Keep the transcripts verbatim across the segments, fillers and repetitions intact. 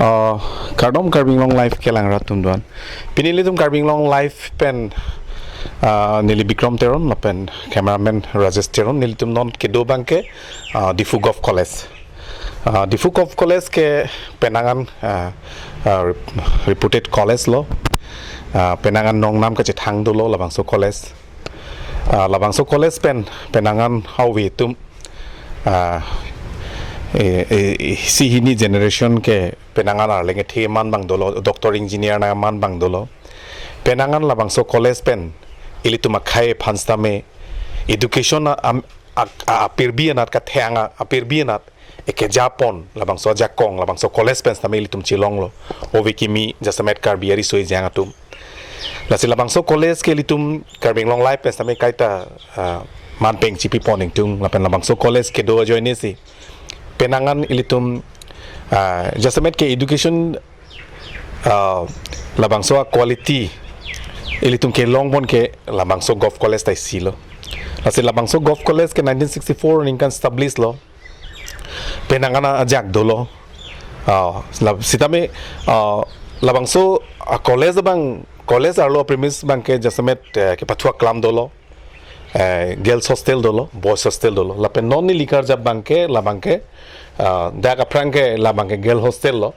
Uh, kardom Karbi Anglong Live kelang rat atum doan. Pini nelitum Karbi Anglong Live pen, uh, neli Bikram Teron lapen cameraman Rajesh Teron, nelitum non kedo abangke, uh, Diphu Govt College. Uh, Diphu Govt College ke penang an, uh, uh, rep-, reputed college lo. Uh, penang an nongnam kachethang dolo labangso college. Ah, labangso college pen penang an hau atum, ah, eh, eh, isi hini generation ke penang an arleng kethe aman abang dolo, doctor engineer nangji aman abang dolo. Penang an labangso college pen ilitum akhei aphan sitame education a-, am-, a-, a-, apirbi anat, kathang a-, apirbi anat ekeja pon labangso ajakong labangso college pen sitame ilitum chelonglo, ove kimi jasemet Karbi ariso ejang atum. Lasi labangso college ke ilitum Karbi Anglong Live pen sitame kaita, ah, manpeng chipi pon ingtung lapen labangso college kedo ajoine si penang an ilitum, ah, jasemet ke education, ah, labangso a-quality ilitum kelong pon ke labangso Govt College ta isi lo. Lasi labangso Govt College ke nineteen sixty-four aningkan establish lo. Penang an ajak dolo. Ah, la-, sitame, ah, labangso, ah, college abang, college arlo premise abangke jasemet, eh, kepathu aklam dolo. Eh, girls hostel dolo, boys hostel dolo. Lapen non neli karjap abangke, labangke, ah, dak aphrang ke labangke girl hostel lo.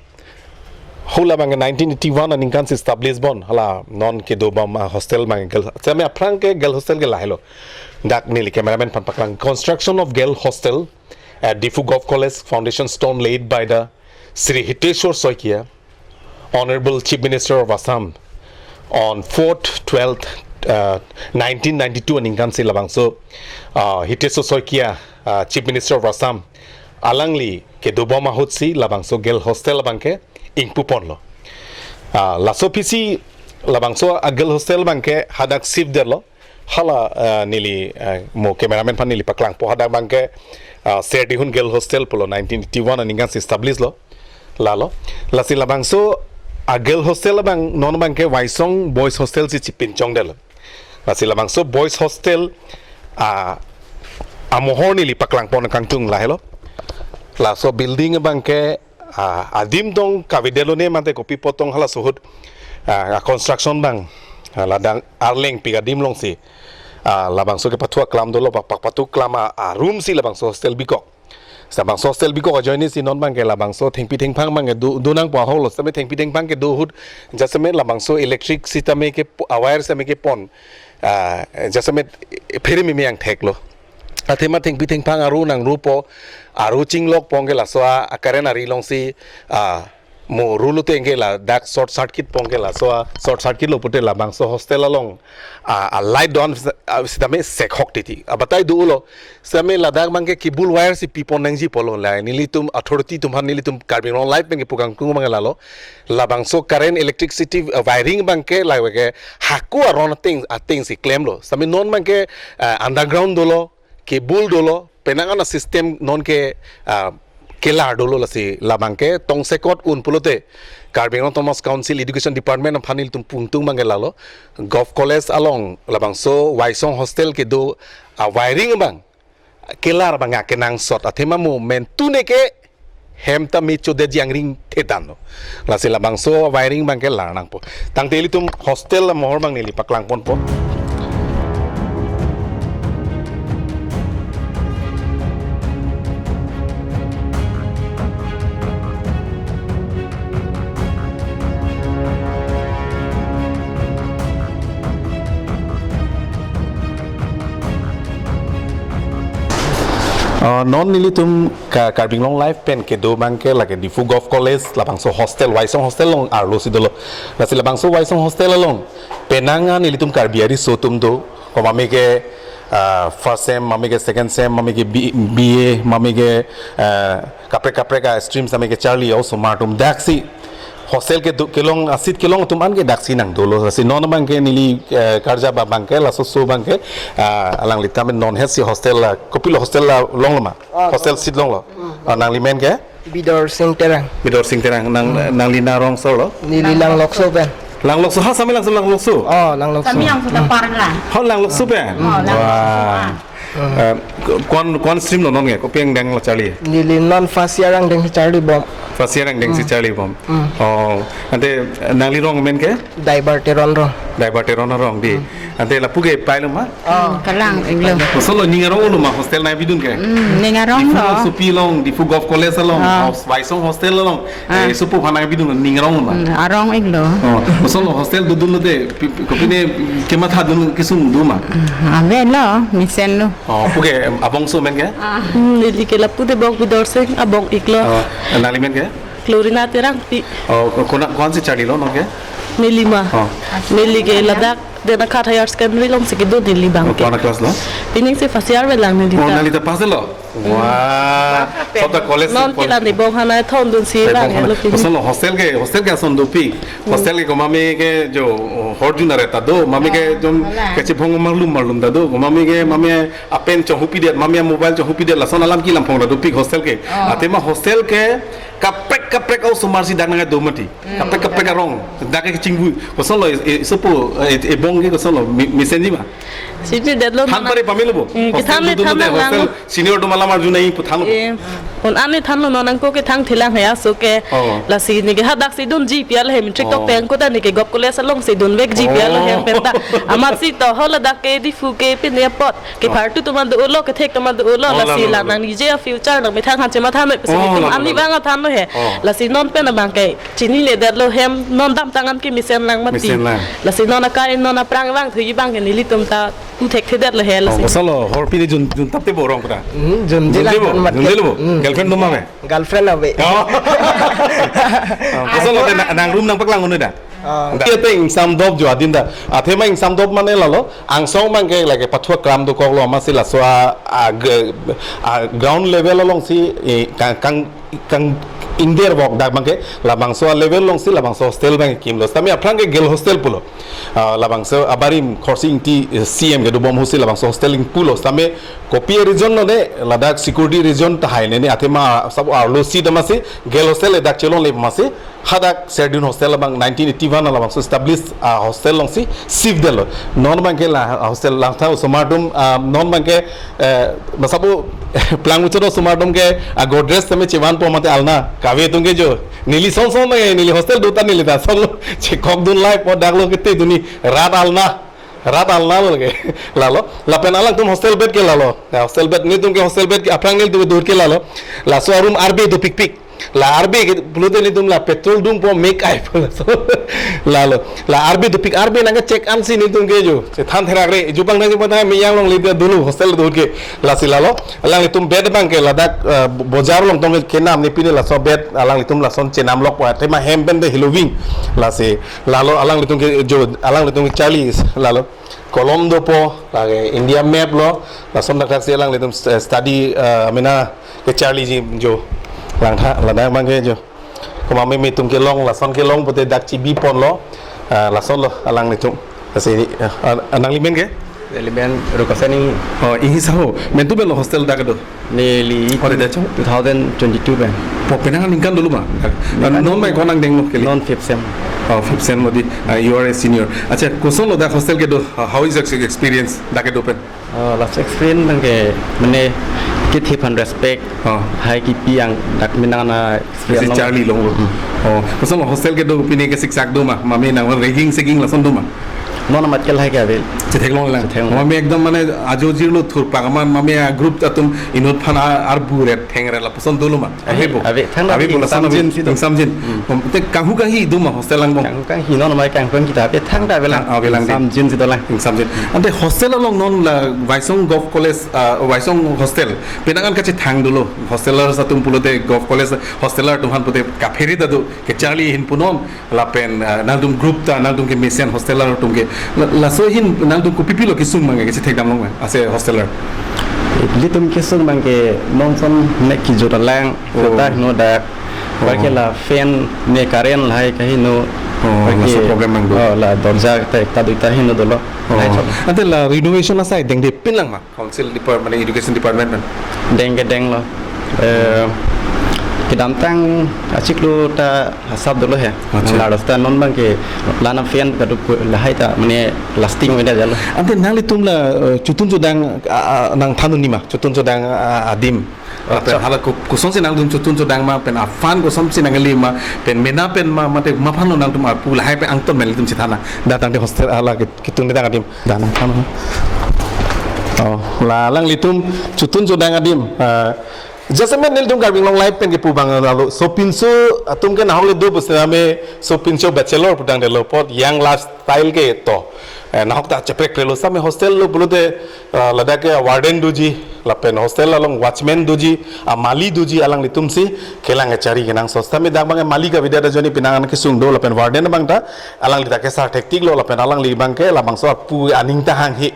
Hula abangke nineteen eighty-one aningkan si establish pon, hala non kedo abang, ah, hostel abang girl. Sitame aphrang ke girl hostel ke lahelo. Dak neli cameraman aphan paklang. Construction of girl hostel at Diphu Govt College, foundation stone laid by the Shri Hiteshwar Saikia, Honorable Chief Minister of Assam, on fourth, twelfth, uh, nineteen ninety-two aningkan si labangso, uh, Hiteshwar Saikia, uh, Chief Minister of Assam, alangli kedobom ahut si labangso girl hostel abangke ingpu ponlo. Ah, laso aphi si labangso a-girl hostel abangke hadak shift detlo. Hala, ah, neli, ah, mo cameraman aphan neli paklangpo, hadak abangke, ah, Serdihun Girl Hostel pulo nineteen eighty-one aningkan si establish lo. Lalo. Lasi labangso a-girl hostel abang non abangke Waisong Boys Hostel si chipinchong detlo. Lasi labangso Boys Hostel, ah, amohor neli paklangpon kangtung lahelo. Laso building abangke, ah, adim tong kavedet lone mate kopi apot tong halaso ahut, ah, a-construction abang, ah, ladak arleng pik adim along si, ah, labangso kepathu aklam dolo, pak, pak, pathu aklam a, a-room si labangso hostel bikok. Labangso hostel bikok ajoine si non abangke labangso thengpi thengphang abangke do, do nangpo ahoklo, sitame thengpi thengphang kedo ahut, jasemet labangso electric sitame ke po-, a-wire sitame kepon, ah, jasemet phere meme angthek lo. Athema thengpi thengphang aru nangrupo, aru chinglok pon ke laso a, a-current ari along si, ah, mo ru lote ke ladak short circuit pon ke laso a, short circuit lo pute labangso hostel along, ah, a-light do-an, ah, sitame sekhok titi. Abatai do-olo, sitame ladak abangke cable wire si pipon nangji pulo la. Nelitum authority atum aphan nelitum Karbi Anglong Live abangke pu kangtung abang lalo. Labangso current electricity, uh, wiring abangke labangke hako aron ateng, ateng si klemlo. Sitame non abangke, uh, underground dolo, cable dolo, penang an a-system non ke, uh, kelar dolo lasi labangke tongsekot un pulote Karbi Anglong Autonomous Council Education Department aphan nelitum pu kangtung abangke lalo. Govt College along labangso Waisong Hostel kedo a-wiring abang kelar abang akenangsot athema mo mentune ke hem ta me chodetji angring thedan lo. Lasi labangso wiring abangke lar nangpo. Tangte ilitum hostel amohor abang neli paklangponpo. Ah, non nelitum Ka-, Karbi Anglong Live pen kedo abangke lake Diphu Govt College, labangso hostel, Waisong Hostel along arlo si dolo. Lasi labangso Waisong Hostel along penang an nelitum Karbi ariso atum do, ko mame ke, ah, first sem, mame ke second sem, mame ke B-, B A, mame ke, ah, kaprek kaprek a-stream sitame kecharli, osomar atum daksi hostel kedo, kelong a-seat kelong atum an ke daksi nangdolo. Lasi non abangke neli, eh, karjap abangke laso oso abangke, ah, alangli tame non het si hostel la, kopilo hostel la longlo ma? Ah, hostel seat longlo. Hmm. Ah, nangli men ke? Bidor Sing Terang. Bidor Sing Terang, nang, hmm, nangli nang rongso lo? Neli Langlokso pen. Langlokso, ha, sitame Langso, Langlokso? Oh, Langlokso. Sitame Langso ta, hmm, parla. Ho, Langlokso pen? Oh, Langlokso. Wah. Ah. Eh, ko-, kon, kon stream lo non ke? Kopi angdeng lo charli? Neli non first year angdeng charlibom. First year angdeng si charlibom. Hmm. Oh, ante nangli rong amen ke? Daibar Teron rong. Daibar Teron arong dei. Ante lapu ke pailo ma? Oh. Kalang iglo. Kosonlo ning arong lo ma hostel nangpidun ke? Hmm, ning arong lo. Diphu Sopi along, Diphu Golf College along, Ah. hos-, Waisong hostel along. Ah. Eh, sopo aphan nangpidun ning arong lo ma? Hmm, arong iglo. Oh, kosonlo hostel dodun lote, pi-, pi-, kopine kemathadun kesung do ma? Hmm, avelo, mesenlo. Oh, puke, em, abangso amen ke? Ah. Hmm, neli ke lapu Debong Bidorsing, abang iklo. Oh, nangli amen ke? Clorina Terangpi. Oh, ko-, kona, konsi charlilo non ke? Neli ma. Oh. Neli ke ladak Denakhar Higher Secondary alongsi kedo neli abang Oh, ke. Kona class lo? Pining si first year avelang neli Oh, ta. nangli ta pass lo? Wah, sabta college Non pon- kila Debong Hanai thondun si Debong lang Hanai. lo pini. Kosonlo hostel ke, hostel ke ason dopik. Hostel ke komame ke jo, oh, horjun areta do, mame ke Oh, jom wala. kachibong marlum marlum ta do, komame ke mame apen chonghupidet, mame mobile chonghupidet, lason alam kilam phong ta dopik hostel ke. Oh. Athema hostel ke kaprek kaprek osomar si dak nangdo mati. Hmm. Kaprek kaprek arong, dak ke chingvui. Kosonlo, e, e, sopo, e, e, ebong ke kosonlo, mi-, mesenji ma? Siji detlo Than nana- pare pamelo bo. Hmm, Hostel kethan le dodun than lote lang hostel lang. senior atum alam arjunji pu thanlo. Eh, un-an ne thanlo non angko ke thang thilang he aso ke. Oh. Lasi neke hadak si dunji pi al he matric Oh. tokpeng ko ta neke Golf College alongsi dunvekji pi al Oh. hem penta. Amatsi to ho ladak ke Diphu ke pine apot. Ke Oh. phartu atum an dolo, kethek atum an dolo, Oh, lasi lalo, la lalo. nang nije a future nangmethang han chematha noi pusi Oh, itum lalo, ani lalo. abang athanlo he. Oh. Lasi non pen abang ke chinine detlo hem non damtang an ke mesen lang mati. Mesen lang. Lasi non akai non aphrang vangthuji abang ke nelitum ta pu thekthedetlo he Oh, lasi. kosonlo, hor pine jun, jun tapte bo rong pura. Hmm, junji Junte lang bo, mat junte ke. lo bo. Hmm. Girlfriend do ma me? Girlfriend ave. Oh. Oh, kosonlo te na-, nang room nangpaklang un-e da? Ah. Da. Ate ingsam dop jo adim da. Athema ingsam dop mane lalo, angsong abang ke lake pathu akram dokoklo amatsi laso a, a, g-, a ground level alongsi, eh, kang, kang, kang ingder vok dak abang ke, labangso a level alongsi labangso hostel abang kimlo. Sitame aphrang ke girl hostel pulo. Ah, labangso abarim Khorsing Ingti, eh, C M kedo bom ahutsi labangso hostel ingpulo. Sitame kopi reason lo ne, ladak security reason tahai ne, ne athema sabo arlo si amatsi, girl hostel le dak chelongle amatsi, hadak Serdihun hostel abang nineteen eighty-one alabangso establish, ah, hostel alongsi shift detlo. Non abang ke la hostel langtha osomar atum, ah, non abang ke, eh, masabo plang ucho do osomar atum ke, ah, Godrej tame chevanpo mate alna. Kave atum ke jo. Neli son son abang ke, neli hostel do ta neli ta son lo. Chekok dun lai po dak lo kete duni rat alna. Rat alna lo ke. Lalo. Lapen alangtum hostel bed ke lalo. Ya, hostel bed netum ke hostel bed ke aphrang nelitum dur ke lalo. Laso a room arbe dopikpik. La arbe ke pulote netum la petrol dungpo mek ai po laso. Lalo. La arbe dopik arbe nang ke check ansi netum ke jo. Chethan therak re. Jupang nang jupang nang meyang longle ta dolo hostel dur ke. Lasi lalo. Alanglitum bed abang ke ladak, eh, bo-, bojar along tong kenam ne pine laso bed alanglitum lason chenam lokpo athema hem pen de heloving. Lasi lalo alanglitum ke jo alanglitum ke charli lalo. Kolom dopo, lake India map lo, lason dak dak si alanglitum st-, study, eh, amena kecharliji jo. Langtha, ladak abang ke jo. Komame me atum kelong, lason kelong pute dak chibi ponlo, eh, lason lo alanglitum. Lasi, eh, an-, nangli amen ke? Neli amen Rukaseni. Oh, Inghi saho. Mentu pen lo hostel dak do? Neli Oh, dede chong? two thousand twenty-two pen. Po penang aningkan dolo ma? Ningkan Non dolo. mai ko nangdenglo kali? Non fifth sem. Oh, fifth sem modi. Ah, you are a senior. Acha, kosonlo dak hostel kedo? How, how is your experience dak kedo pen? Oh, last experience abang ke mane kethe aphan respect. Oh. Hai kipi ang dak menang na Lasi experience long. charli longlo. Hmm. Oh, kosonlo hostel kedo pine kesiksak do ma? Mame nang ragging segging lason do ma? Non amat ke lahai ke ave. Chetheklong lang. Chetheklong. Mame ekdom mane ajo jirlo thurpak aman mame a group atum inut aphan a-, arbu ret theng ret lapuson dolo ma? Ave, Ave bo. ave. Thangta Ave bo lason ingsam ave, jinsi do. Ingsam jin. Hmm. Om, te kanghu kanghi do ma hostel angbong? Kanghu kanghi non mai kanghu kanghi ta ave thangta ave lang. Thang ave lang de. Ingsam jinsi dolang. Ingsam jin. Ante hostel along non la Waisong Golf College, ah, Waisong hostel. Penang an kachethang dolo. Hostelers atum pulote Golf College hosteler atum aphan pute kaphere ta do. Kecharli ahin punon. Lapen, ah, nangtum group ta, nangtum kemesen hosteler atum ke. La-, laso ahin nangtum kopi pilo kesung abang ke, kachethek damlong abang, ase hosteler. Ilitum kesung abang ke non son nek kijut alang, Oh. kota hino dak, Oh. bangke la fan ne current lahai kaheno. Oh, Bangke, laso problem abang do. oh, la dorja ta ekta duita heno dolo. Oh. Lahai chok. Ante la renovation asai dengde pinlang ma? Council department, education department pen? Deng ke denglo. Eh, Kedamtang achiklo ta asap dolo he. Acha. Nang lados ta non abang ke lana fan kadu pu lahai ta mane lasting oida jalo. Ante nanglitum la, eh, chotun chodang, ah, ah, nangthan un-e ma, chotun chodang, ah, adim. Oh, pen Acha. Hala ko-, kosonsi nangtum chotun chodang ma, pen aphan kosonsi nangli ma, pen mena pen ma, mate ma aphan lo nangtum apu lahai pen angton ma ilitum chethana. Da tangte hostel hala ke-, ketun kedang adim. Da nangthan un-e. Oh, la alanglitum chotun chodang adim. Ah, jasemet nelitum Karbi Anglong Live pen kepu abang lalo. Sopinso atum ke nahok le do pusitame sopinso bachelor pu tangte lo apot young lifestyle ke to. Eh, nahok ta cheprek prelo sitame hostel lo pulote, ah, ladak ke warden doji, lapen hostel along watchman doji, amali doji alanglitum si kelang kachari kenangsot. Sitame dak abang mali kavedet ajoine penang an kesung do lapen warden abang ta alangli ta kesar thektik lo lapen alangli abang ke labangso apu aning ta hanghe.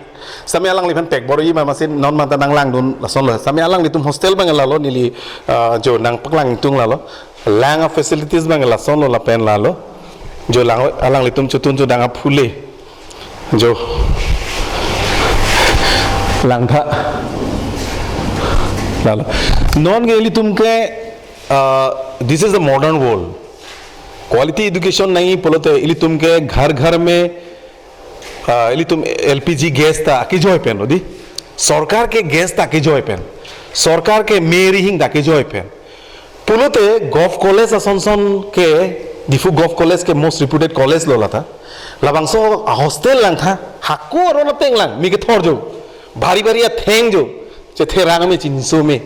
Sitame alangliphan pekbor-i ma masi non ma ta nanglangdun lason lo. Sitame alanglitum hostel abang lalo neli, ah, jo nangpaklang ingtung lalo. Lang a-facilities abang lason lo lapen lalo. Jo lang alanglitum chotun chodang aphule. Jo. Langtha. Lalo. Non ke ilitum ke, ah, this is the modern world. Quality education nangji pulote ilitum ke ghar ghar mein, ah, ilitum L P G gas ta akejoi pen lo di. Sorkar ke gas ta akejoi pen. Sorkar ke me rihing ta akejoi pen. Pulote Govt College ason son ke, Diphu Govt College ke most reputed college lo lata. Labangso a-hostel langtha, hako aron ateng lang, me kethor jo. Bhari bhari atheng jo. Chetherang me chinso me.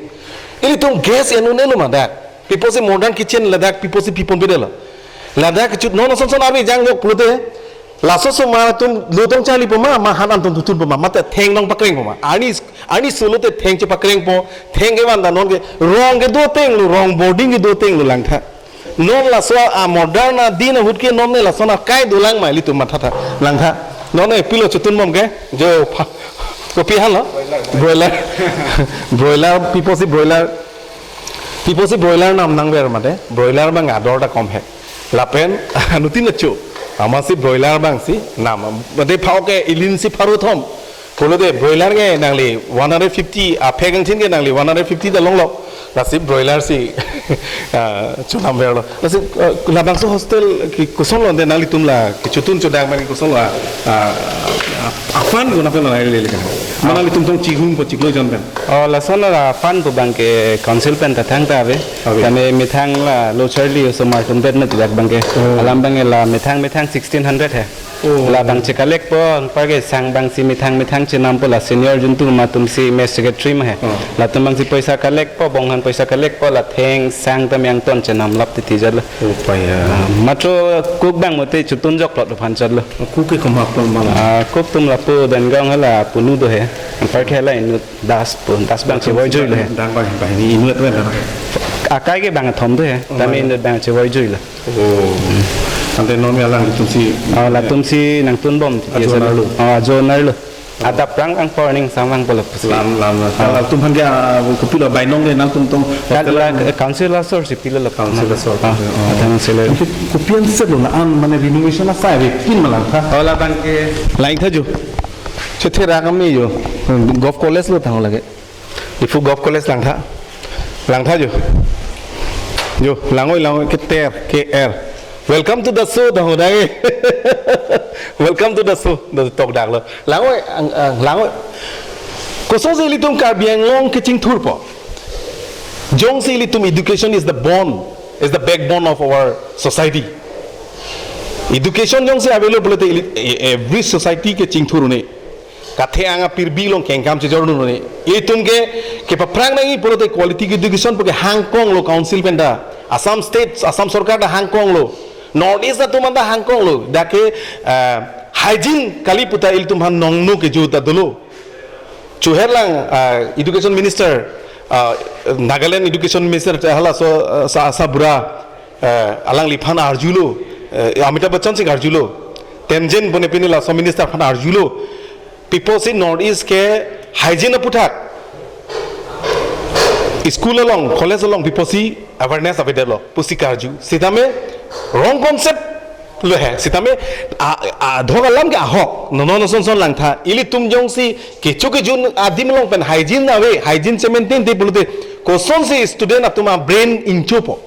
Ilitum gas en un-e lo ma dak. Pi apotsi modern kitchen ladak, pi apotsi piponpe det lo. Ladak chut non ason son arve jang jok pulote. Laso osomar atum lo tong charlipo ma, ma han an tong thuthu po ma, mate theng nong pakrengpo ma. Arni, arni solo te theng chepakrengpo, theng kevan ta non ke, rong kedo ateng lo, rong boarding kedo ateng lo langtha. Non laso a-modern adin ahut ke non ne lason akai dolang ma ilitum mathatha. Langtha. Non ne pilo chotun bom ke, jo pha-, kopi han lo? Broiler. Broiler, pi apotsi broiler. Pi apotsi broiler nam nangver mate, broiler abang ador ta kom he. Lapen, anuttin acho. Amatsi broiler abang si nam. Mate phao ke ilin si pharo thom. Pulote broiler ke nangli one hundred fifty, aphek angthin ke nangli one hundred fifty ta longlo. Lasi broiler si, ah, chonam verlo. Lasi, ah, labangso hostel ke koson lo de nanglitum la, kechotun chodang abang koson lo, ah, ah, aphan ko na pen la lele kan. Ma nanglitum tong chihum ko chiklo jon pen. Oh, lason la aphan ko abang ke council pen ta thangta ave. Ave. Kami methang la lo charli osomar atum det na tidak abang ke. Oh. Alam abang la methang methang sixteen hundred he. Oh. La abang che-collect po, anpar ke sang abang si methang methang chenampo la senior juntu ma atum si mess secretary ma he. Oh. Latum abang si poisa collect po, bong han poisa collect po, la theng sang ta me angton chenam lap titi jalo. Oh, paya. Ah, matro cook abang mate chotun jok plot aphan jalo. Cook ke komat pon malam. Ah, cook atum lapu Dangaon hala punu do he. Anpar ke hala inut das po, das abang chevoi jui lo he. Dang abang, abang ni inut abang na. Akai ke abang thom do he. Oh, tame abang. Inut abang chevoi jui lo. Oh. Ante non me alanglitum si. Oh, latum si nangtun bom. Ajo narlo. Oh, ajo narlo. Adap rang ang por ning samang polo pusi. Lam, lam, lam. Ah. Latum aphan ke, ah, kopilo bainong ke nangtum tong. Kan hostel la, lang. Eh, council asor si pilo la. Council asor. Ah, oh. Ada council. Kopi-an set lo la an mane renovation asai ave kin ma langtha. Oh, labang ke. Langtha jo. Chetherang kami jo. Govt College lo tang lake. Diphu Govt College langtha. Langtha jo. Jo, lang-oi, lang-oi, keter, ke-er. Welcome to the show, tang ho dai. Welcome to the show, the tok dak lo. Lang-oi, ang, ang, lang-oi. Kosonsi ilitum Karbi Anglong kechingthurpo. Jongsi ilitum education is the bone, is the backbone of our society. Education jongsi available te ili-, e-, every society kechingthur un-e. Kathe ang apirbi along kengkam chejor un-e. Itum ke, kepaphrang nangji pulote quality education pu ke hangkong lo council pen ta. Assam State, Assam Sorkar ta hangkong lo. North East atum an ta hangkong lo. Dak ke, ah, hygiene kali puta ilitum aphan nongno kejut ta dolo. Chuherlang, ah, Education Minister, ah, Nagaland Education Minister ta halaso, ah, sa, sa bura, eh, alangliphan arjulo, eh, Amitabh Bachchan si arjulo, Temjen bone pini laso minister aphan arjulo, pi apotsi North East ke hygiene aputhak school along, college along pi apotsi awareness avedetlo pusi karju. Sitame wrong concept lo he. Sitame a, a, adhok alam ke ahok. Non non ason son langtha. Ilitum jongsi kecho kejun adim along pen hygiene ave, hygiene che-maintain te pulote Kosonsi student atum a-brain ingchopo.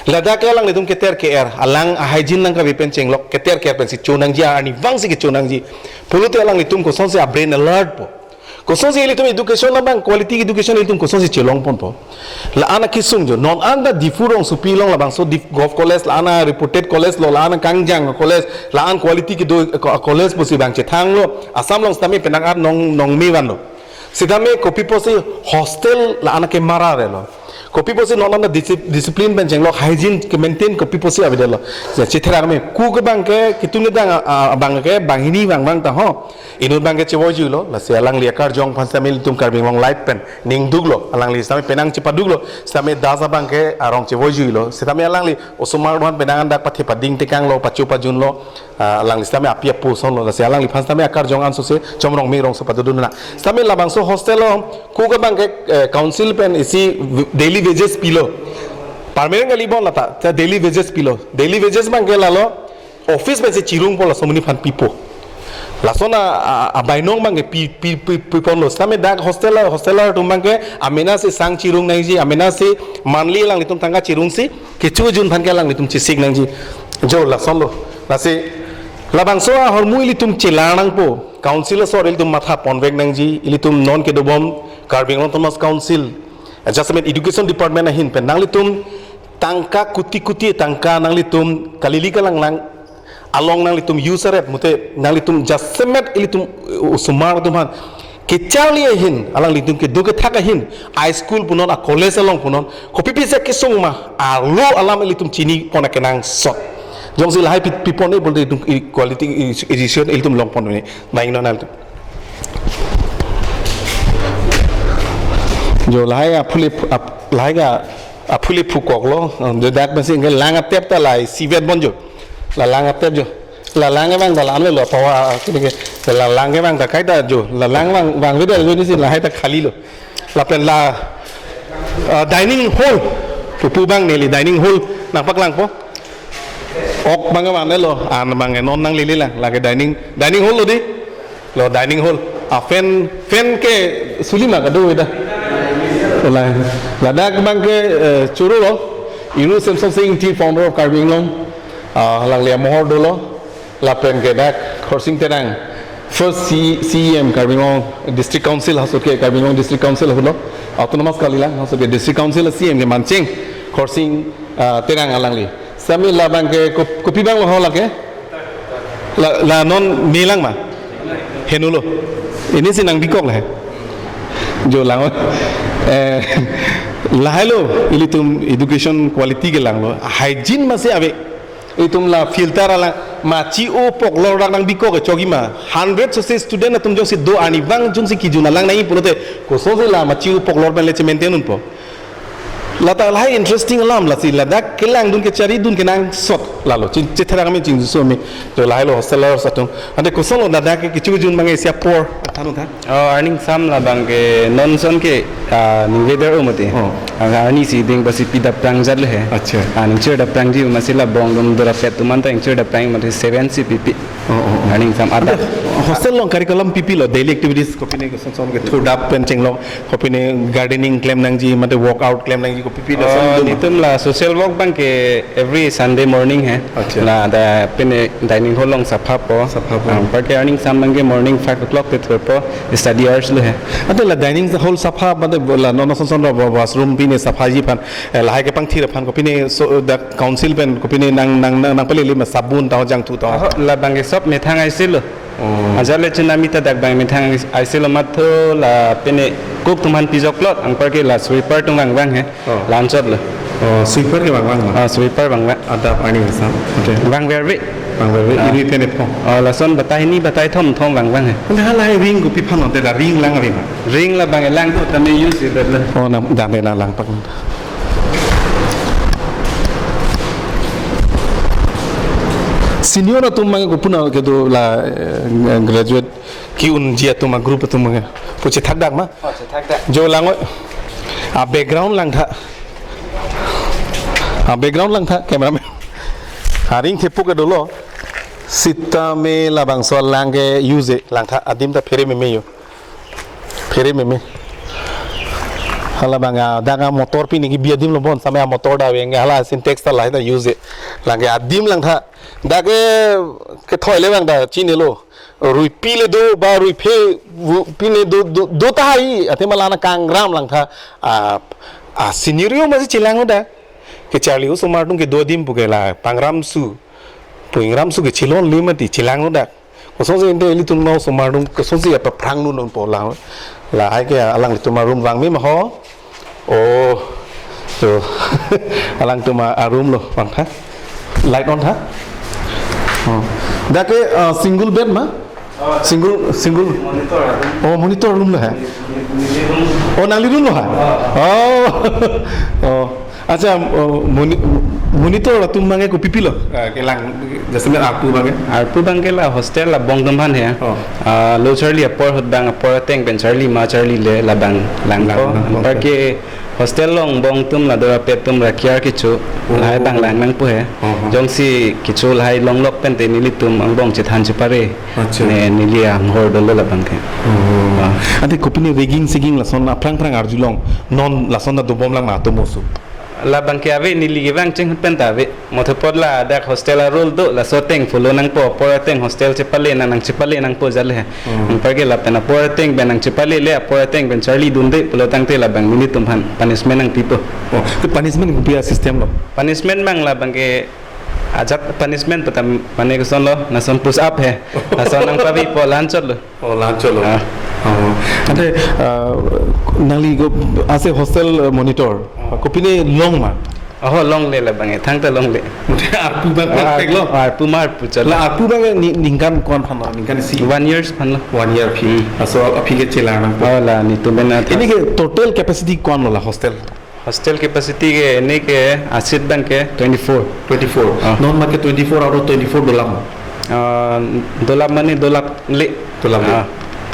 Ladak ke alanglitum keter ke-er, alang a-hygiene nangkave pen chenglok, keter ke-er pensi chonangji, arnivang si kechonangji. Pulote alanglitum kosonsi a-brain alert po. Kosonsi ilitum education labang, quality education ilitum kosonsi chelongponpo. La-an akesung jo, non anta Diphu rongsopi along labangso Dip-, Govt College, la-an a-reputed college lo, la-an akangjang college, la-an quality kedo, ko-, college pusi bang chethanglo, Assam along sitame penang ar nong, nongmevanlo. Sitame kopi pusi hostel la-an akemara relo. Kopi pusi non anta disi-, discipline pen chenglok, hygiene ke-maintain kopi pusi avedetlo. Ya, chitherang me, ku ke bang ke, kitung kedang a, a, bang ke, banghini vangvang ta ho. Inut bang ke chevoijuilo, lasi alangli akarjong aphan sitame ilitum Karbi Anglong Live pen ningduklo, alangli sitame penang chepaduklo, sitame Das abang ke arong chevoijuilo, sitame alangli osomar aphan penang andak pathe pading tekanglo, pacho pajunlo, ah, alangli sitame api apo asonlo, lasi alangliphan sitame akarjong ansose Chomrong Ming Rongso padodun na. Sitame labangso hostel lo, ku ke bang ke, eh, council pen isi daily wages pilo. Permanent kalibom lata, ta daily wages pilo. Daily wages bang ke lalo, office pensi chirungpo, laso amonit aphan pipo. Lason a, a, abainong bang ke pi, pi, pi, piponlo. Sitame dak hostel, hostel atum bang ke amenasi sang chirung nangji, amenasi monthly alanglitum tangka chirungsi, kechojun aphan ke alanglitum chesik nangji. Jo lasonlo. Lasi labangso ahormu ilitum chelang nangpo. Council asor ilitum matha ponvek nangji, ilitum non kedobom Karbi Anglong Autonomous Council, jasemet Education Department ahin pen nanglitum tangka kuti kuti tangka nanglitum kalili kalanglang along nanglitum use aret mute nanglitum jasemet ilitum osomar atum aphan kecharli ahin, alanglitum kedo kethak ahin, a-school punon, a-college along punon, kopi pisi kesung ma, arlo alam ilitum chinipon akenangsot. Jongsi lahai pi-, pipon e pulote itum i-, quality i-, education ilitum longpon ne, bang non nanglitum. Jo lahai aphule phu-, ap-, lahai ke aphule phukoklo, jo dak pensi ke lang atep ta lahai sivet bon jo. La lang atep jo. La lang ke bang ta la-an lo pawa kini ke. La lang ke bang ta kaita jo. La lang bang, bang veda jo nisi lahai ta khali lo. Lapen la, ah, dining hall. Pupu bang neli dining hall nangpaklangpo. Ok bang ke bang lo, an bang ke non nanglele lang. Lake dining, dining hall lo di. Lo dining hall. A fan, fan ke suli ma kado ida. Ladak bang ke, eh, choro lo. Iru Semson Sing Ingti, founder of Karbi Anglong. Ah, alangli amohor dolo. Lapen ke dak Khorsing Terang, first C-, C E M Karbi Anglong District Council, haso ke Karbi Anglong District Council ahut lo, autonomous kalilang, haso ke District Council C E M ke mancheng Khorsing, ah, Terang alangli. Sitame labang ke kop-, kopi bang lo ho lake? La, la non melang ma? Henulo. Inisi nangbikok la he. Jo lang. Eh, lahai lo, ilitum education quality kelanglo. Hygiene masi ave. Itum la filter alang machi o poklor dak nangbikok ke chogi ma. Hundred sose student atum jongsi do arnivang jongsi kejun alang nangji pulote kosonsi la machi o poklor pen le che-maintain unpo. Lata lahai interesting alam lasi ladak kelangdun kecharlidun kenangsot lalo. Chin, chitherang me chingjuso me. Jo lahai lo hostelers atum. Ante kosonlo ladak ke kechojun bang isi apor. Thannon tha. Oh, arni angsam labang ke non ason ke, ah, ningve der-o mati. Oh. Ah, arnisi ding basi pi daprang jat le he. Acha. Ah, ingchir daprangji masi la bong dum dura pet atum anta ingchir daprang mati seven si pipi. Oh, oh, oh. Arni angsam ada. Ante hostel along curriculum pipi lo, daily activities kopine koson son ke thurdap pen chenglok, kopine gardening klem nangji, mate workout klem nangji, kopi pipi lo son. Oh, dum. Netum la social work bang ke every Sunday morning he. Acha. La da pine dining hall along saphapo. Saphapo. Ah, anparke arni angsam bang ke morning five o'clock te thurpo, study hours lo he. Ante la dining hall sapha, mate la non ason son ra wa-, washroom pine saphaji aphan, eh, lahai kepangthir aphan kopine so, dak council pen kopine nang, nang, nang, nangpalele ma, sabun ta ho, jangthu ta ho. Aho, labang ke sob methang aisi lo. Oh. Ajat le tsunami ta dak bang methang aisi lo, matho la pine cook atum aphan pijoklo, anparke la sweeper atum vangvang he. Oh. La-anchot lo. Oh, sweeper ke vangvang ma? Ah, sweeper vangvang. Adap arni angsam. Ante. Vangverve. Vangverve. Ah. Iri te nepho. Oh, lason batai hini batai thom thom vangvang he. Ante halahai ring kopi aphan lo, ante la ring lang ave ma? Ring labang ke lang do tame use idet lo. Oh, nang dan de nang langpak. Senior atum mang kopuna kedo la, eh, graduate ke-unji atum a-group atum mang. Pu chethak dak ma? Oh, chethak dak. Jo lang oi. A-background langtha. A-background langtha, cameraman. Aring thepo ke dolo. Sitame labangso alang ke use langtha, adim ta phere meme jo. Phere meme. Hala abang, ah, dak amotor pini kebi adim lo bon, same amotor ta veng, hala Sintex ta lahai ta use. Lake adim langtha. Dak ke kethoi le abang ta chinilo. Ruipi le do, ba ruiphe, ru-, pine do, do, do tahai, athema la nangkangram langtha. Ah, ah, scenario masi chelang lo dak. Kecharli osomar atum kedo adim pu ke la pangramso, pu ingramso ke chelongle mati, chelang lo dak. Kosonsi ante ilitum osomar atum kosonsi apaphrang nu non po lang. Lahai ke alanglitum arum vangme ma ho. Oh. To. Alangtum arum lo vangtha. Light on tha. Oh. Dak ke, uh, single bed ma? Single, single. Monitor atum. Oh, monitor room lo ha. Neli room. Oh, nangli room lo ha. Oh. Oh. Acha, oh, moni-, monitor atum abang ke kopi pilo? Ah, kelang, jasemet arpu abang ke? Arpu abang ke la hostel la bong atum aphan he. Oh. Ah, lo charli apor ahut abang apor ateng pen charli ma charlile labang lang. Lang, ko lang, anpar okay. Ke hostel along bong atum la dora pet atum ra kiar kecho. Oh. Lahai abang lang nangpo he. Oh, oh. Jongsi kecho lahai longlok pen te nelitum angbong chethan chepare. Acha. Ne neli anghor dolo labang ke. Oh. Ah. Ante kopine ragging siging lason aphrang phrang arjulong, non lason ta dobom lang ma atum oso? Labang ke ave, neli kevang cheng pen ta ave. Mothopot ladak hostel a-rule do, laso ateng follow nangpo, apor ateng hostel chepale nang, nangchepale nangpo jale. Hmm. Anpar ke lapen apor ateng pen nangchepalele, apor ateng pen charlidunde pulo tangte labang nelitum aphan punishment nangpipo. Oh, ke punishment kopi a-system lo? Punishment abang labang ke ajat punishment pu ta mane koson lo, lason push up he. Lason nangpavipo, la-anchot lo. Oh, la-anchot lo. Ah. Oh. Ante, ah, nangli ko ase hostel monitor. Ah. Kopine long ma? Oh, longle labang e, thangta longle. Mute arpu abang Ah, perfect lo. Arpu ma arpu chot. La arpu abang ni, ningkan ko-an aphan lo? Ningkan isi? One years aphan lo. One year aphi. Hmm. Laso aphi ke chelang nang. Oh, la nelitum pen na. Pini ke total capacity ko-an lo la hostel? Hostel capacity ke ini ke a-seat abang ke twenty-four. Twenty-four. Ah. Non ma ke twenty-four out of twenty-four dolam? Ah, dolam mane dolaple. Dolaple. Ah.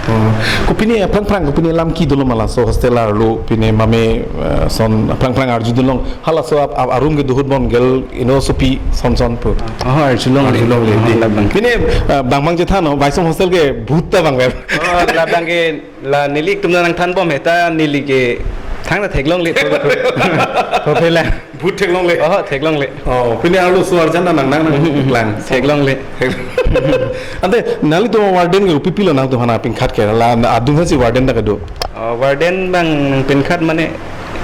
Oh. Kopine aphrang phrang, kopine alam ke dolo ma laso hostel arlo, pine mame, eh, son aphrang phrang arjudunlong. Halaso ap, ap, arum kedo ahut bom gel inosopi son son pu? Oh, arjulongle. Arjulongle, ah, di. Labang. Pine, eh, bang bang chethan ho, Vaisong hostel ke bhut ta bang ber. Oh, labang ke la nelitum nangthanbom he ta neli ke thangta theklongle. Ko, ko, ko phela. Bhut theklongle. Oh, theklongle. Oh, pine arloso arjan nang nang nang lang. Theklongle. Ante nanglitum warden ke kopi pilo nangtum aphan nangpinkhat ke la adung hasi warden ta kedo? Oh, warden abang nangpinkhat mane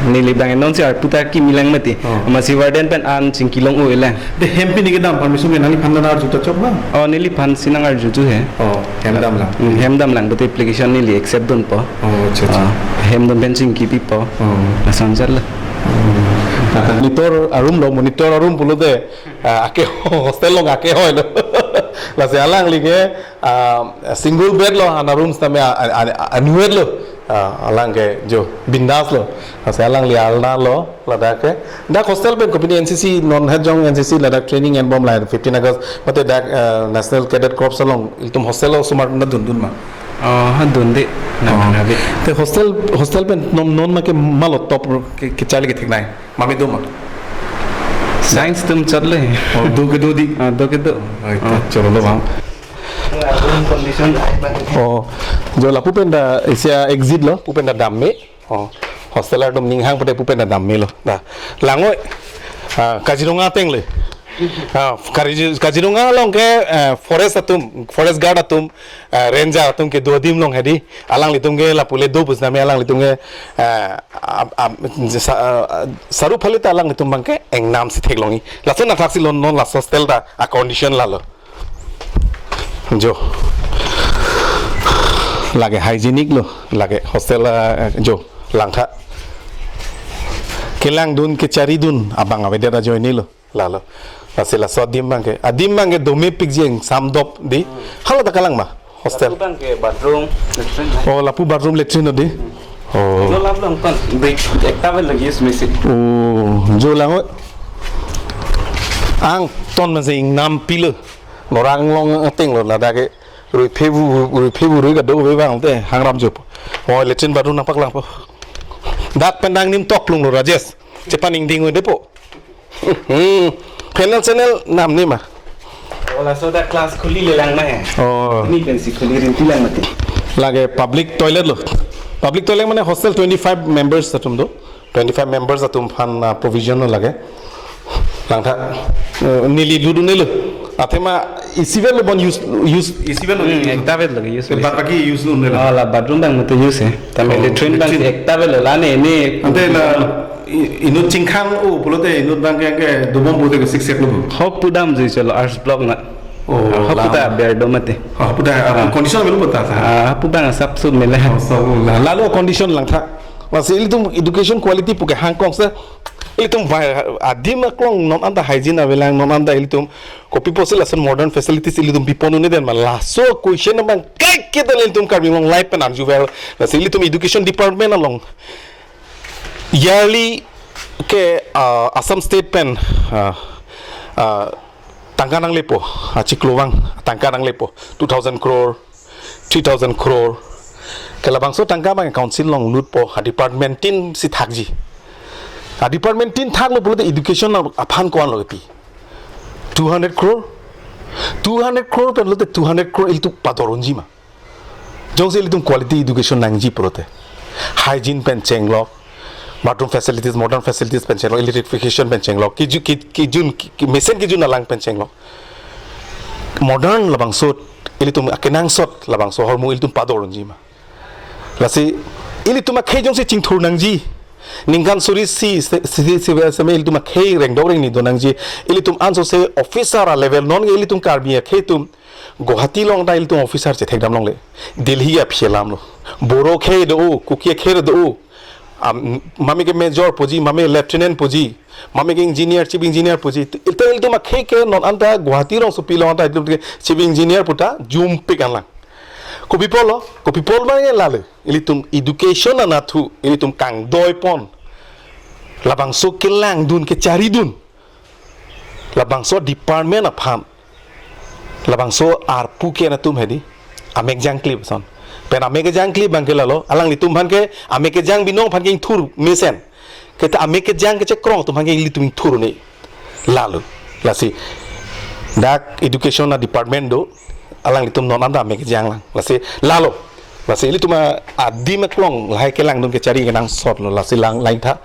neli abang non si arpu ta kimi lang mati. Oh. Amatsi warden pen an chingki long-o lang. Te hem pini kedam aphan misu me nangliphan nang arju ta chok lang? Oh, neliphan si nang arjuju he. Oh, hem dam lang. Hmm, hem dam lang, but application neli accept dunpo. Oh, acha, acha. Ah, hem dam pen chingki pipo. Oh. Lason chot lo. Hmm. Monitor arum lo, monitor arum pulote, ah, ake hostel along ake hoi lo. Lasi alangli ke, ah, single bed lo, ana room sitame, ah, ah, ah, unit lo. Ah, alang ke jo bindas lo. Lasi alangli alna lo, ladak ke. Dak hostel pen kopine N C C, non het jong N C C ladak training enbom lahai fifteen August, mate dak, eh, National Cadet Corps along ilitum hostel osomar na dundun ma? Oh, ha dunde. Na, oh. Na, na, te hostel, hostel pen non, non ma ke malo top ke, kecharli kethek nai. Mame do ma? Science atum chot le. Oh, do kedo di? Ah, do kedo. Ai, ta, ah, choro lo bang. Room condition ai bang. Oh, jo lapu pen ta isi a-exit lo, pu pen ta dam me. Oh, hostel atum ninghang pute pu pen ta dam me lo. Da. Lang-oi. Ah, Kaziranga ateng le. Ah, Kazi-, Kaziranga along ke, eh, forest atum, forest guard atum, eh, ranger atum kedo adim along hedi. Alanglitum ke lapu le do pusitame alanglitum ke, eh, ab-, ab-, sa-, eh, saru phali ta alanglitum abang ke engnam si theklongji. Laso nangthaksi lo non laso hostel ta a-condition lalo. Jo. Lake hygienic lo, lake hostel, eh, jo, langtha. Kelangdun, kecharidun, abang avedet ajoine lo, lalo. Lasi laso adim abang ke, adim abang ke domepikji, ingsamdop di. Hala ta kalang ma, hostel? Lapu abang ke bathroom, latrine. Oh, lapu bathroom, latrine di. Hmm. Oh. Dolap along kon, brick, ekta vel lagi use mesi. Oh, jo lang-oi. Angton masi ingnam pilo. Norang long ateng lo ladak ke. Ruiphe bu, ruiphe bu rui kado ve bang te hangram jop. Oh, latrine bathroom nangpaklangpo. Dak pen dang nim tok lung lo Rajesh. Chepaningding-o depo. Hmm. Panel channel nam ni ma? Oh, laso dak class khuli le lang ma he. Oh. Ni pensi khuli rinti lang mati. Lake public toilet lo. Public toilet mane hostel twenty-five members atum do. Twenty-five members atum aphan, ah, provision lo lage. Langtha, eh, neli lut un-elo. Athema isi vel lo bon use, use isi vel lo. Hmm, ekta vel lo use. Bad baki use lo un-elo. Ah, la bathroom abang mate use he. Tame Oh, latrine abang latrine. Ekta vel lo la ne ne. Ante la i-, inut chingkhang o pulote inut abang ke, ke dobom pulote ke siksek lo. Hop pudam ji chalo arts block na. Oh, hapu ta lam. Ber do mate. Oh, hapu ta, ah, ah, condition avelo puta ta. Ah, hapu abang sap sut mele. Oh, sap sut la. Lalo condition langtha. Lasi ilitum education quality pu kehang kong se. Ilitum vai adim aklong non anta hygiene avelang non anta ilitum kopi pusi lason modern facilities ilitum pipon un-e den ma laso question abang kaiketa ilitum Karbi Anglong life pen arju vel. Lasi ilitum education department along yearly ke, ah, Assam State pen, ah, ah, tangka nanglepo, ah, chiklo vang tangka nanglepo, two thousand crore, three thousand crore. Ke labangso tangka abang council along lutpo, ha department tin si thakji. Ha department tin thaklo pulote education aphan ko-an lo kepi. Two hundred crore? Two hundred crore pen lote two hundred crore ilitum pador unji ma. Jongsi ilitum quality education nangji pulote. Hygiene pen chenglok, bathroom facilities, modern facilities pen chenglok, electrification pen chenglok, kiju-, ki-, kijun, ki-, ki-, mesen kijun alang pen chenglok. Modern labangso, ilitum akenangsot labangso ahormu ilitum pador unji ma. Lasi ilitum akhei jongsi chingthur nangji. Ningkan suri isi, si, si, si, seme ilitum akhei rengdok rengni do nangji. Ilitum ansose officer a level non ke ilitum Karbi akhei atum Guwahati along ta ilitum officer chethekdam longle. Delhi aphi alam lo. Boro akhei do-o, Kuki akhei do-o. Am, mame ke major puji, mame lieutenant puji, mame ke engineer, chief engineer puji. Ilitum, ilitum akhei ke non anta Guwahati rongsopi along anta ilitum ke chief engineer puta jumpik anlang. Kopi pulo, kopi pulo abang ke lale. Ilitum education anatthu, ilitum kangdoipon. Labangso kelangdun, kecharidun. Labangso department aphan. Labangso arpu ke-en atum hedi. Amek jangkli puson. Pen amek kejangkli abang ke lalo. Alanglitum aphan ke amek kejang binong aphan ke ingthur mesen. Keta amek kejang kechekrong atum aphan ke ilitum ingthur un-e. Lalo. Lasi. Dak education a department do. Alanglitum non anta amek kejang lang. Lasi. Lalo. Lasi ilitum adim aklong lahai kelangdun kechari kenangsot lo lasi lang langtha.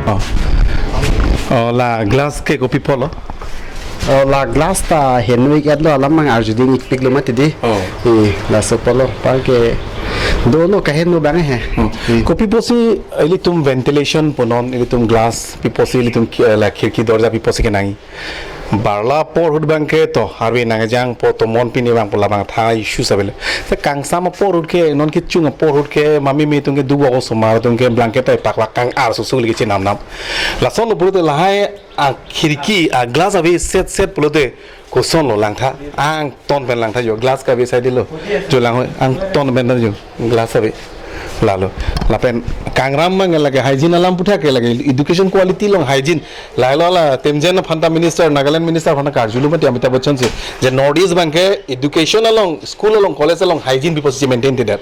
Oh. Oh, la glass ke kopi pulo? Oh, la glass ta henui et lo alam mang arju ding ikpik lo mati di. Oh. Eh, laso pulo. Parke dono kaheno abang he. Hmm. Hmm. Kopi pusi ilitum ventilation punon ilitum glass pi pusi ilitum ki-, eh, la khirki dorja pi pusi kenangji. Barla apor ahut abang ke to, arve nangjangpo to mon pini abang pu labang tha issue sa bele. Se kangsam apor ahut ke, non kechung apor ahut ke, mami me atum ke duwa osomar atum ke blanket ta pakla kang-ar susu lagi chenam nam. Lason lo pulote lahai a khirki, a glass ave set set pulote koson lo langtha. Angton pen langtha jo, glass kave side lo. Jo lang angton pen ta jo. Glass ave. Lalo. Lapen kangram mang lage hygiene alam puthak ke lage education quality along hygiene. Lahelo la temjen aphanta minister, Nagaland minister aphanta karjulo mati Amitabh Bachchan si. Je North East abang ke education along, school along, college along hygiene pi pusi maintain te det.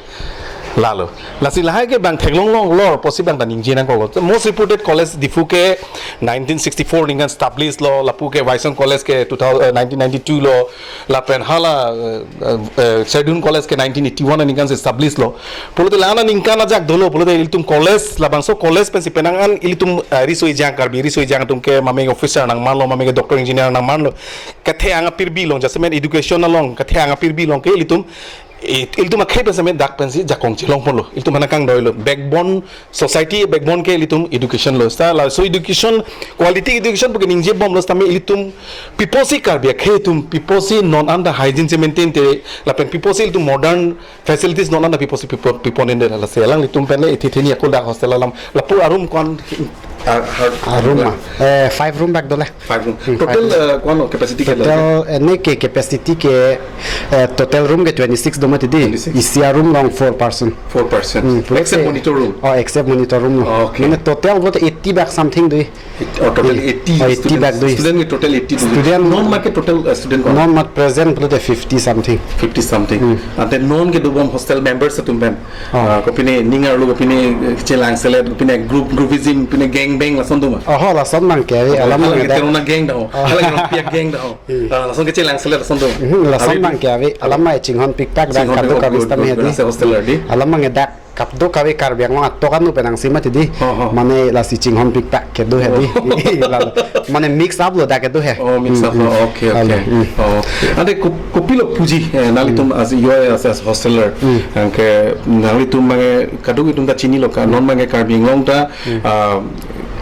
Lalo. Lasi lahai ke abang theklong longlor pusi abang ta ningje nangkoklo. Most reputed college Diphu ke nineteen sixty-four ningkan establish lo, lapu ke Vaishong College ke two thousand, eh, nineteen ninety-two lo, lapen hala, eh, eh, eh, Sherdun College ke nineteen eighty-one aningkan si establish lo. Pulote la-an aningkan ajak dolo, pulote ilitum college, labangso college pensi penang an ilitum, eh, riso ejang Karbi, riso ejang atum ke mame officer nangmanlo, mame doctor engineer nangmanlo. Kethe ang apirbi along, jasemet education along, kethe ang apirbi along ke ilitum I- ilitum akhei pen sitame dak pensi jakong chelong ponlo. Ilitum aphan nangkangdoilo. Backbone, society backbone ke ilitum education lo. Seta laso education, quality education pu ke ningjebomlo sitame ilitum pi apotsi Karbi akhei atum, pi apotsi non anta hygiene si maintain te, lapen pi apotsi ilitum modern facilities non anta pi apotsi pipo-, piponende, lasi alanglitum pen le ithi thini ako dak hostel alam. Lapu a-room ko-an? Ah, har- A-room ma? Eh, five room bak dole. Five room. Hmm, total, five room. Eh, ko-an capacity ke? Total, eh, ne ke capacity ke, eh, total room ke twenty-six do mati di. Twenty-six. Isi a-room along four person. Four person. Hmm, except pulote monitor room? Oh, except monitor room lo. Okay. Mane total pulote eighty bak something do. Oh, total eighty. Oh, eighty students. Bak do. Student ke total eighty do. Student. Non mat ke total, eh, student ko-an? Non mat present pulote fifty something. Fifty something. Hmm. Ante non kedobom hostel members atum pen. Oh. Ah, kopine ning arlo, kopine, eh, chelangselet, kopine group, groupism, kopine gang bang lason do ma? Oh, lason abang ke ave, oh, alam hala abang ke dak. Terona gang do. Oh. Hala ke Rongpi a-gang do. Hmm. Ah, lason kechelangselet lason do ma? Hmm, lason abang ke ave, alam abang chinghon pikpak dak. Chinghon kadokave pikpak, sitame good, hedi. Good, good. Ase hostel hedi. Alam abang dak kadokave Karbi Anglong atok anu penang si mati di. Oh, oh. Mane lasi chinghon pikpak kedo hedi. Oh. Lalo. Mane mix up lo dak kedo he. Oh, mix up lo. Hmm, hmm. Okay, okay. Lalo, hmm. Oh. Ante ko-, kopilo puji, eh, nanglitum, hmm, as you are as, as hosteler. Hmm. Anke nanglitum abang ke kadokave atum ta chinilo ka, hmm, non abang ke Karbi Anglong ta, hmm, ah,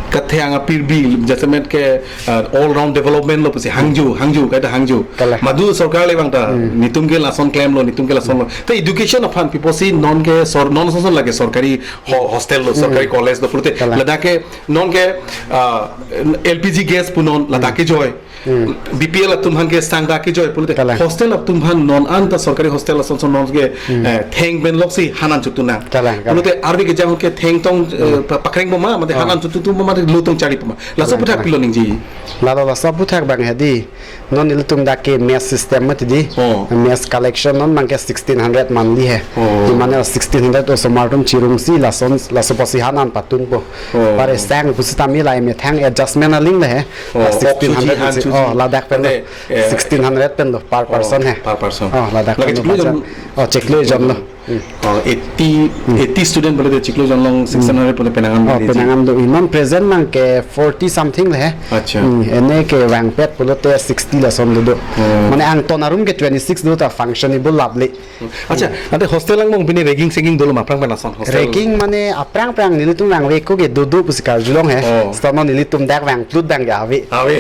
kathang apirbi jasemet ke, ah, all round development lo pusi hangjo, hangjo, kaita hangjo. Kalang. Madu sorkar le abang ta, hmm, netum ke lason klemlo, netum ke lason lo. Te education aphan pi apotsi non ke sor-, non soson lake sorkari ho-, hostel lo, hmm, sorkari college lo pulote. Kalang. Ladak ke non ke, ah, L P G gas punon, ladak, hmm, kejoi. Hmm. B P L atum aphan ke sang dak kejoi pulote. Kalang. Hostel atum aphan non anta sorkari hostel ason son non ke, hmm, eh, theng pen loksi han an chothu nang. Kalang, kalang. Pulote arve kejang ke thengtong, eh, hmm, pa-, pakreng bom ma, mate, oh, han an chothu tu ma, mate lo tong chari bom ma. Laso, kalang, aputhak, kalang, pilo ningje? Lalo laso aputhak abang hedi. Non ilitum dak ke mess system mati di. Oh. Mess collection non abang ke sixteen hundred monthly he. Oh. Di mane sixteen hundred osomar atum chirungsi lason, laso apotsi han an patunpo. Oh. Pare sang pusitame la methang adjustment aling le he. Oh, la sixteen hundred ok, chuji han, si-, chuji. Oh, ladak pen lo. Ante, eh, sixteen hundred pen lo per, oh, person he. Per person. Oh, ladak, lake pen lo chiklo jon. Budget. Oh, chiklo jon lo. Hmm. Oh, eighty, hmm, eighty student pulote chiklo jon along, hmm, sixteen hundred pulote penang an. Oh, di, di. Penang an do. Iman present abang ke forty something le he. Acha. Hmm, ene ke vangpet pulote sixty lason do do. Oh. Mane angton a-room ke twenty-six do ta functionable lap le. Acha, ante hostel angbong pine ragging sagging dolo ma, aphrang pen lason hostel? Ragging mane aphrang aphrang nelitum vangve ko ke do do pusi karjulong he. Oh. Seta non nelitum dak vangplut abang ke ave. Ave.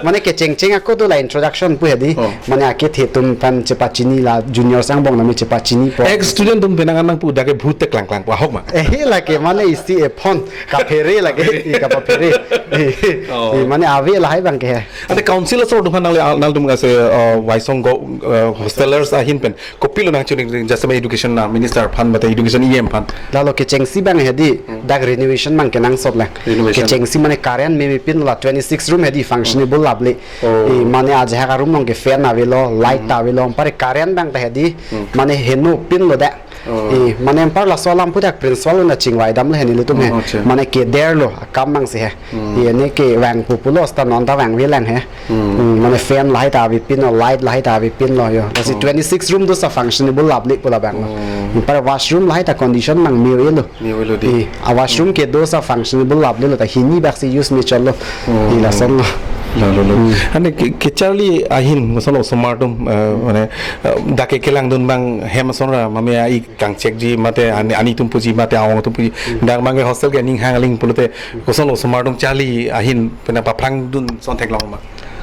Mane kechengcheng ako do la introduction pu hedi. Oh. Mane akethe atum aphan chepachini la junior angbong nami chepachinipo. Ex student atum penang an nangpu dak ke bhut te klangklang pu ahok ma? Eh, lake mane isi ephon kaphere lake, kaphere. Kaphere. Eh, oh. Eh, mane ave lahai abang ke he. Ante council asor atum aphan nangli, nangtum ase, uh, Waisong go, uh, hostelers ahin pen kopilo nangchining, jasemet education na minister aphan mate education E M aphan? Lalo kechengsi abang hedi, hmm, dak renovation abang kenangsot lang. Renovation. Kechengsi mane current meme pin la twenty-six room hedi functionable lap le. Oh. Eh, mane ajahak a-room along ke fan avelo, light, hmm, ta avelo, pare current abang ta hedi, hmm, mane heno pinlo dak. Oh. Eh, mane anpar laso alam aputhak principal na chingvai damlo he nelitum he. Oh, acha. Mane keder lo akam abang si he. Hmm. Eh, ne ke vangpo pulo seta non ta vangve lang he. Hmm. Hmm, mane fan lahai ta ave pinlo, light lahai ta ave pinlo yo. Lasi, oh, twenty-six room do sa functionable lap le pu labang lo. Oh. Anpar washroom lahai ta condition abang me-o-e lo. Me-o-e lo di. Eh, a-washroom, hmm, ke do sa functionable lap le lo ta hini bak si use me chot lo. Oh. Eh, lason lo. Lalo, lalo. Hmm. Ante ke, kecharli ahin, koson osomar atum, eh, mane, eh, dak ke kelangdun abang hem ason ra, mame a-ik kangchekji mate ani, ani atum puji mate a-ong atum puji. Hmm. Dak abang ke hostel ke aning hang aling pulote, hmm, koson osomar atum charli ahin pen aphrang dun ason theklong ma?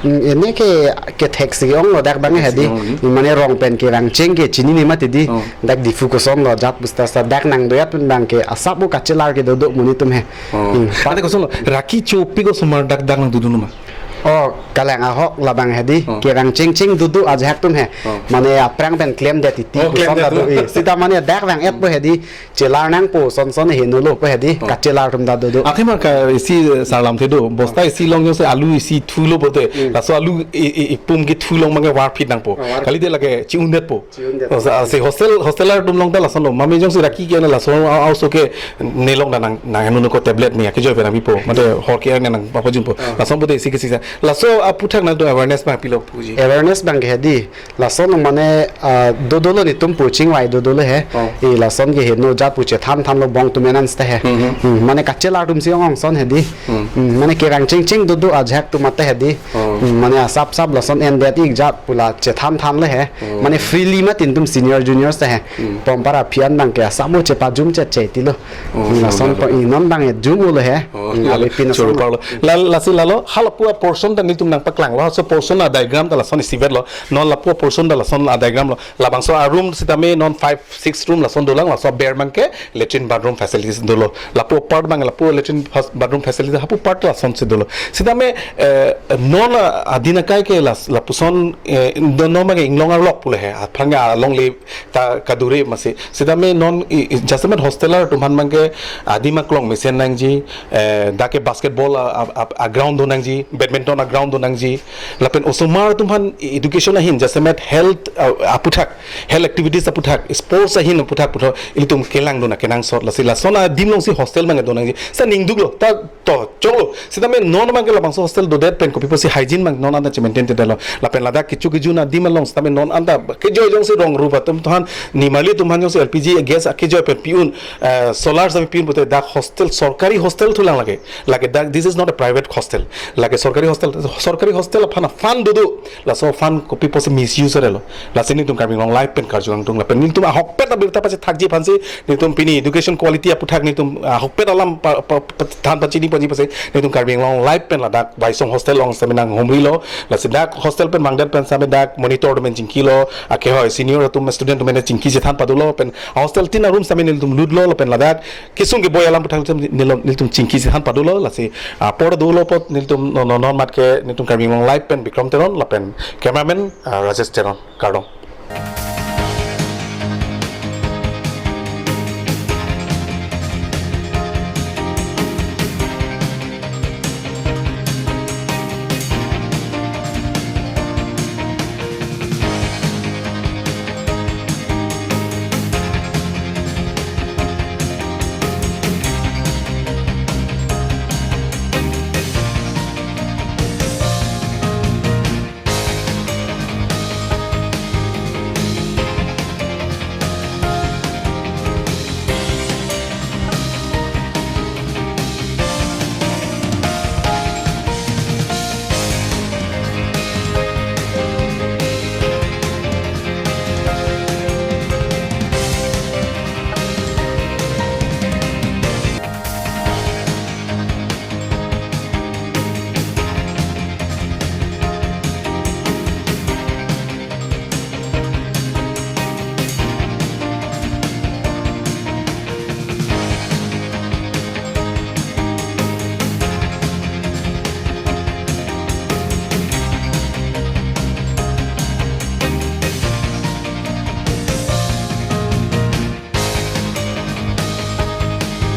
Hmm, ene ke, kethek si ong lo dak abang hedi. Kethek si ong, hmm. Mane rong pen kevangcheng ke chinine mati di. Oh. Dak Diphu koson lo jat pusta sa dak nangdoyat pen abang ke asap o kachelar ke do do monit atum he. Oh. Hmm. Ante koson lo, raki chopik osomar dak dak nangdodun ma? Oh, kalang ahok labang hedi. Oh. Kevangcheng cheng do do ajahak atum he. Oh. Mane aphrang pen klemdet titi, oh, puson klemdet ta do, do. Eh, seta mane dak vang-etpo hedi. Chelar nangpo son son heno lo po hedi. Oh. Kachelar atum ta do do. Athema ka isi, eh, sarlamthe do. Bosta, oh, isi along jongsi alu isi thulo pote. Hmm. Laso alu i, i, ipum kethu along abang ke varphit nangpo. Oh, var- Kalite lake chi-undetpo. Chi-undet. Oh, sa, si hostel, hosteler atum along ta lason lo. Mame jongsi raki ke na lason a-, a-oso ke nelok na nang, nang anu ko tablet ne, akejoi pen nangpipo. Mate hor ke nang papajunpo. Ah. Lason pote isi ke sisa. Laso aputhak nangtum awareness abang pilo puji? Awareness abang ke hedi. Lason lo mane, ah, do do lo netum pu chingvai do do lo he. Oh. Eh, lason ke heno jat pu chethan than lo bong tu menans te he. Hmm, hmm. Hmm, mane kachelar atum si ong ong son hedi. Hmm. Hmm, mane kevangcheng cheng do do ajahak atum mate hedi. Oh. Hmm, mane asap sap lason endet ik jat pu la chethan than le he. Hmm. Mane freely mati netum senior junior se he. Hmm. Pompar aphi an abang ke asap mo chepajum chet chet tilo. Oh, hmm, non abang e jum le he. Oh, hmm, lalo. Abe pin choro ason parlo. La, lasi lalo, ha lapu aportion ta netum nangpaklanglo. So portion adiagram ta lason isivet lo. Non lapu aportion ta lason adiagram lo. Labangso aroom sitame non five, six room lason dolang, laso aber abang ke latrine bathroom facilities dolo. Lapu apart abang lapu latrine fas-, bathroom facilities hapu part lasonsi dolo. Sitame, eh, non, ah, adin akai ke las-, lapuson, eh, do non abang inglong arlok pu le he. Aphrang alongle ta kadure masi. Sitame non i, i, jasemet hosteller atum aphan abang ke adim aklong mesen nangji, eh, dak ke basketball a, a, a, a ground do nangji, badminton a ground do nangji. Lapen osomar atum aphan education ahin jasemet health, ah, aputhak, health activities aputhak, sports ahin aputhak puthot ilitum kelang dona kenangsot, lasi lason adim alongsi hostel abang do nangji. Sa ningduk lo, ta to choklo. Sitame non abang ke labangso hostel dodet pen kopi pusi hygiene abang non anta che-maintain te dalo. Lapen ladak kecho kejun adim along sitame non anta kejoi jongsi rong rup atum aphan, nimarli atum aphan jongsi L P G gas akejoi pen pi-un, eh, solar sitame pi-un pute dak hostel, sorkari hostel thulang lake. Lake dak, this is not a private hostel. Lake sorkari hostel, sorkari hostel aphan fund do do. Laso fund kopi pusi misuse re lo. Lasi netum Karbi Anglong Live pen karju kangtung lapen netum ahokpet abirta pachethakji aphansi netum pini education quality aputhak netum ahokpet alam pa, pa, pa, than pachini ponji pusi netum Karbi Anglong Live pen ladak Baisong hostel along sitame nanghumri lo. Lasi dak hostel pen mangdet pen sitame dak monitor atum pen chingki lo. Ake hoi senior atum student atum pen chingki chethan pado lo pen hostel tin a room sitame nelitum lut lo lapen ladak kesung keboi alam aputhak nelitum, nelitum chingki chethan pado lo. Lasi, ah, apor dolo apot nelitum non, non, non mat ke netum Karbi Anglong Live pen Bikram Teron lapen cameraman, ah, Rajesh Teron, kardom.